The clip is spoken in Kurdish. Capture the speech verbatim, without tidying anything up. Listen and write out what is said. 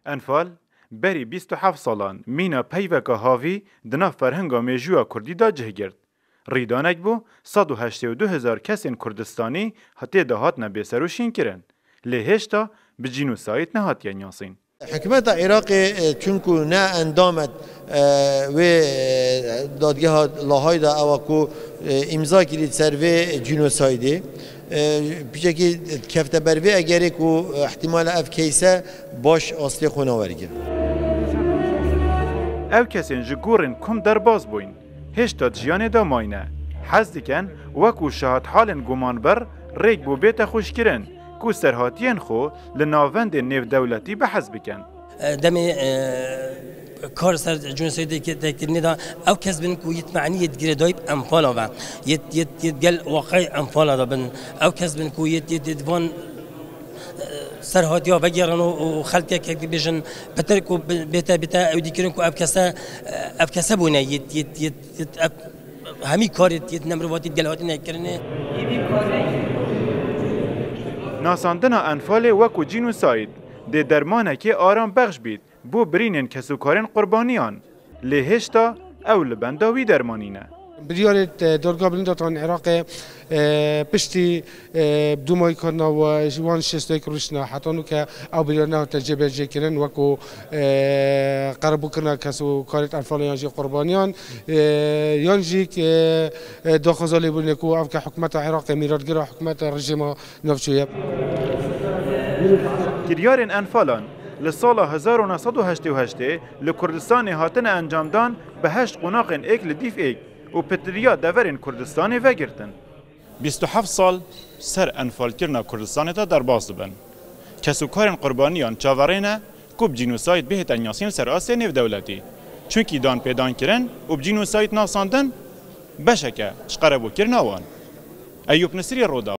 Enfal, berî bîst û heft salan mîna peyveka havî di nav ferhenga mêjûya kurdî de cih girt. Rîdanek bû, sed û heştê û du hezar kesên Kurdistanî tê de hatine bêserûşînkirin. Lê hêşta bi cînosayîd nehatiye nasîn. Hikûmeta Iraqê, e, çunku ne endam e, e, wê, e, dadgeha Lahayê de ewa ku, e, îmza kirî ser vê cînosaydê. E, piçekî kefte ber vê egerê ku, e, ihtimale ev case baş astê xwe nawergir. Ew kesên ji gorên kom derbas bûyn, hêşta di jiyanê de mayne. Hez dikin, wekû şahidhalên gumanber rêk bo bête xweşkirin, ku serhatiyên xwe li navendên nêvdewletî bi hez bikin. Demê, e, kar ser cînosaydê ke-, te kirinê de ew kes bin ku yêt me'nî yêt girêdayî bi Enfala ve. Yêt, yêt, yêt gel waqeyê Enfala de bin. Ew kes bin ku yêt, yêt, yêt van, e, serhatiya vegerin û, û xelkek hek bêjin, petir ku bi-, bête, bête ew dî kirin ku ev kese, e, ev kese bûne yêt, yêt, yêt, yêt ev hemî karê yêt nemrivatî gel hatine kirinê. Nasandina Enfalê wekû cînosayd dê dermanekê aram bexş bît bo birînên kesûkarên qurbaniyan, lê hêşta ew li benda wî dermanî ne. Biryarê, e, Dorga Bilind a Iraqê, e, piştî, e, dûmayî karina we ji wan şêst û yek rûniştina heta nûke ew biryar nehate cêbecêkirin, wekû, e, qerebûkirina kesûkarên Enfalê yan jî qurbaniyan, e, yan jî, e, e, daxwaza lêbûrînê ku ev ke hikûmeta Iraqê mîratgira hikûmeta rejîma navçoyê. Kiryarên Enfalan li sala hezar û neh sed û heştê û heştê li Kurdistanê hatine encamdan bi heşt qonaxên êk li dîf êk û pitiriya deverên Kurdistanê vegirtin. Bîst û heft sal ser enfalkirina Kurdistanê de derbas dibin. Kesûkarên qurbaniyan çaverê ne ku bi cînosayd bihête nasîn li ser astê nêvdewletî. Çunkî danpêdankirin û bi cînosayd nasandin beşeke ji qerebûkirina wan. Eyûp Nisirî, Rûdaw.